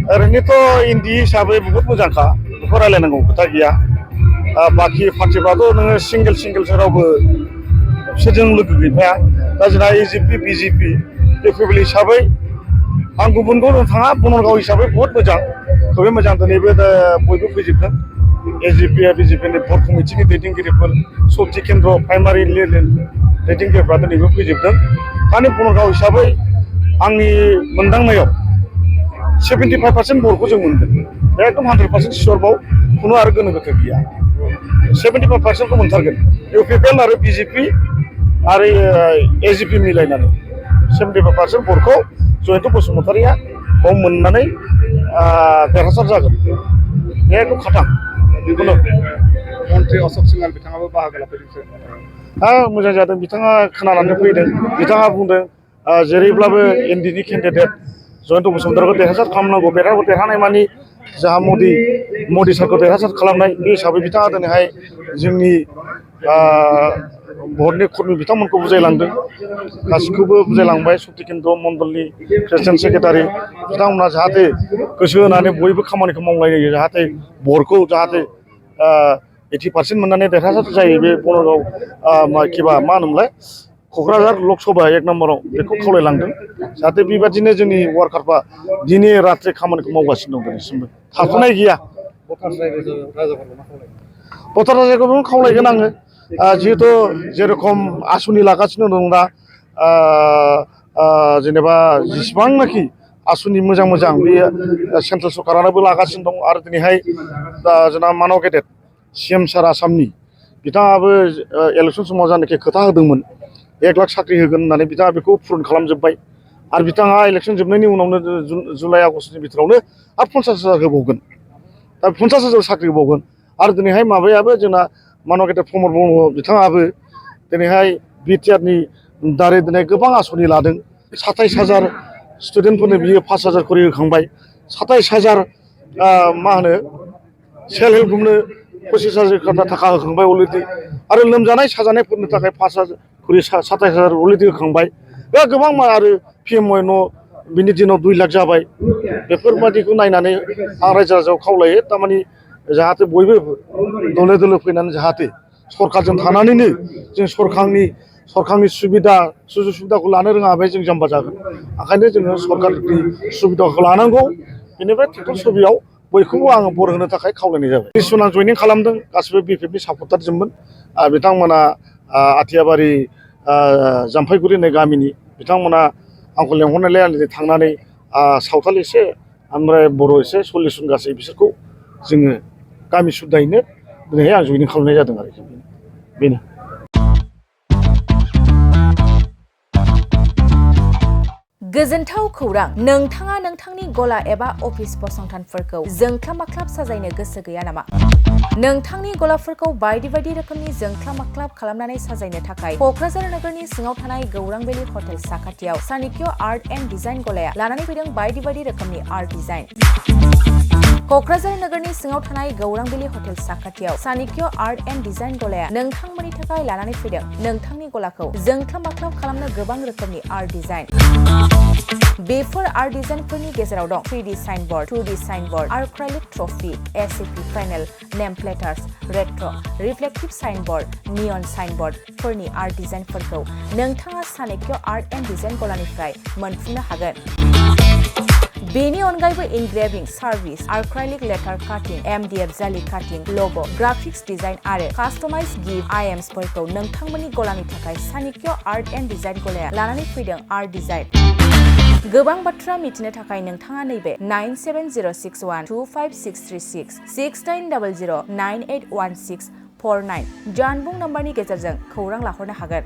ओरैनोथ' इन्दि हिसाबै बहुत मोजांखा बेखौ रायलायनांगौ खोथा गैया बाखि पार्टिफ्राथ' नोङो सिंगेल रावबो बिसोरजों लोगो गैफाया दा जोंना एजिपि बिजेपि पिपल हिसाबै आं गुबुनखौ थाङा बनरगाव हिसाबै बहुत मोजां खोबै मोजां दिनैबो बयबो फैजोबदों एजिपि बिजेपिनि भट कमिटिनि दैदेनगिरिफोर सक्ति केन्द्र प्राइमारि लेभेल दैदेनगिरिफ्रा दिनैबो फैजोबदों दानि बनरगाव हिसाबै आंनि मोनदांनायाव 75% भटखौ जों मोनगोन बे एकदम 100% सियरबाव खुनु आरो गोनो गोथो गैया 75%खौ मोनथारगोन इउपिपिएल आरो बिजेपि आरो एजिपि मिलायनानै 75% भटखौ जयन्त बसुमतारिया बाव मोननानै देरहासार जागोन बे एकदम खाथां बेखौनो मन्त्रि अशोक सिंहाल बिथाङाबो बाहागो लाफैदों मोजां जादों बिथाङा खोनानानै फैदों बिथाङा बुंदों जेरैब्लाबो एनडिनि केन्डिडेट जयन्त बसुमतारिखौ देरहासार खालामनांगौ देरहानाय मानि जाहा मदि सारखौ देरहासार खालामनाय बे हिसाबै बिथाङा दिनैहाय जोंनि भटनि कर्मि बिथांमोनखौ बुजायलांदों गासिखौबो बुजायलांबाय सक्ति केन्द्र मण्डलनि प्रेसिडेन्ट सेक्रेटारि बिथांमोना जाहाथे गोसो होनानै बयबो खामानिखौ मावलायो जाहाथे भटखौ जाहाथे 80% मोननानै देरहासार जायो बे बनरगाव मा होनोमोनलाय क'क्राझार लकसभा 1 नम्बराव बेखौ खावलायलांदों जाहाथे बेबादिनो जोंनि वार्कारफ्रा दिनै रात्रि खामानिखौ मावगासिनो दं दिनैसिमबो थाथ'नाय गैया भटार राजाखौबो खावलायगोन आङो जिहेथु जेरखम आसनि लागासिनो दं दा जेनेबा जेसेबांनाखि आसनि मोजां बे सेन्ट्रेल सरकाराबो लागासिनो दं आरो दिनैहाय जोंना मानव गेदेर सिएम सार आसामनि बिथाङाबो इलेक्सन समाव जानाखि खोथा होदोंमोन 1 लाख साख्रि होगोन होननानै बिथाङा बेखौ पुरन खालामजोब्बाय आरो बिथाङा इलेक्सन जोबनायनि उनावनो जुलाइ आगष्टनि भितरावनो आरो 50,000 होबावगोन दा 50,000 साख्रि होबावगोन आरो दिनैहाय माबायाबो जोंना मानव गेदेर प्रमद ब्रह्म बिथाङाबो दिनैहाय बिटिआरनि दारै दिनै गोबां आसनि लादों 27,000 स्टुडेन्टफोरनो बियो 5,000 खरि होखांबाय 27,000 मा होनो सेल्फ हेल्प ग्रुपनो 25,000 थाखा होखांबाय अलरेडि आरो लोमजानाय साजानायफोरनि थाखाय 5,000 खरि 27,000 अलरेडि होखांबाय बे गोबां आरो पिएमवाइ न' बिनि दिनाव 2 लाख जाबाय बेफोरबादिखौ नायनानै आं रायजो राजाखौ खावलायो थारमाने जाहाथे बयबो दले फैनानै जाहाथे सरकारजों थानानैनो जों सरकारनि सुबिदा सुजुग सुबिदाखौ लानो रोङाबा जों जाम्बा जागोन ओंखायनो जोङो सरकारनि सुबिदाखौ लानांगौ बेनिफ्राय ट्रेक्टर सुबिदायाव बयखौबो आङो भट होनो थाखाय खावलायनाय जाबाय किसुमान जइनिं खालामदों गासिबो बिपिएफनि सापर्टारजोंमोन बिथांमोना आथियाबारि जाम्फैगुरि होननाय गामिनि बिथांमोना आंखौ लेंहरनायलाय आं दिनै थांनानै सावथाल एसे ओमफ्राय बर' एसे 40 जन गासै बिसोरखौ जोङो गामि सुद्दायैनो दिनैहाय आं जइनिं खालामनाय जादों आरोखि बेनो गोजोनथाव खौरां नोंथाङा नोंथांनि गला एबा अफिस फसंथानफोरखौ जोंख्लाब माख्लाब साजायनो गोसो गैया नामा नोंथांनि गलाफोरखौ बायदि रोखोमनि जोंख्लाब माख्लाब खालामनानै साजायनो थाखाय क'क्राझार नोगोरनि सिङाव थानाय गौरां भेलि हटेल साखाथियाव चाणक्य आर्ट एन्ड डिजाइन गलाया लानानै फैदों बायदि रोखोमनि आर्ट डिजाइन क'क्राझार नोगोरनि सिङाव थानाय गौरां भेलि हटेल साखाथियाव चाणक्य आर्ट एन्ड डिजाइन गलाया नोंथांमोननि थाखाय लानानै फैदों नोंथांनि गलाखौ जोंख्लाब माख्लाब खालामनो गोबां रोखोमनि आर्ट डिजाइन बेफोर आर्ट डिजाइनफोरनि गेजेराव दं 3D signboard 2D signboard acrylic trophy SAP panel name plates retro' reflective signboard neon साइनबोर्डफोरनि आर्ट डिजाइनफोरखौ नोंथाङा चाणक्य आर्ट एन्ड डिजाइन गलानिफ्राय मोनफुंनो हागोन बेनि अनगायैबो इनग्रेभिं सार्भिस आर्क्राइलिक लेटार काटिं एमडिएफ जालि काटिं लग' ग्राफिक्स डिजाइन आरो कास्टमाइज गिफ्ट आइएम्सफोरखौ नोंथांमोननि गलानि थाखाय चाणक्य आर्ट एन्ड डिजाइन गलाया लानानै फैदों आर्ट डिजाइन गोबां बाथ्रा मिथिनो थाखाय नोंथाङा नैबे 9706125636 6900981649 जानबुं नम्बरनि गेजेरजों खौरां लाहरनो हागोन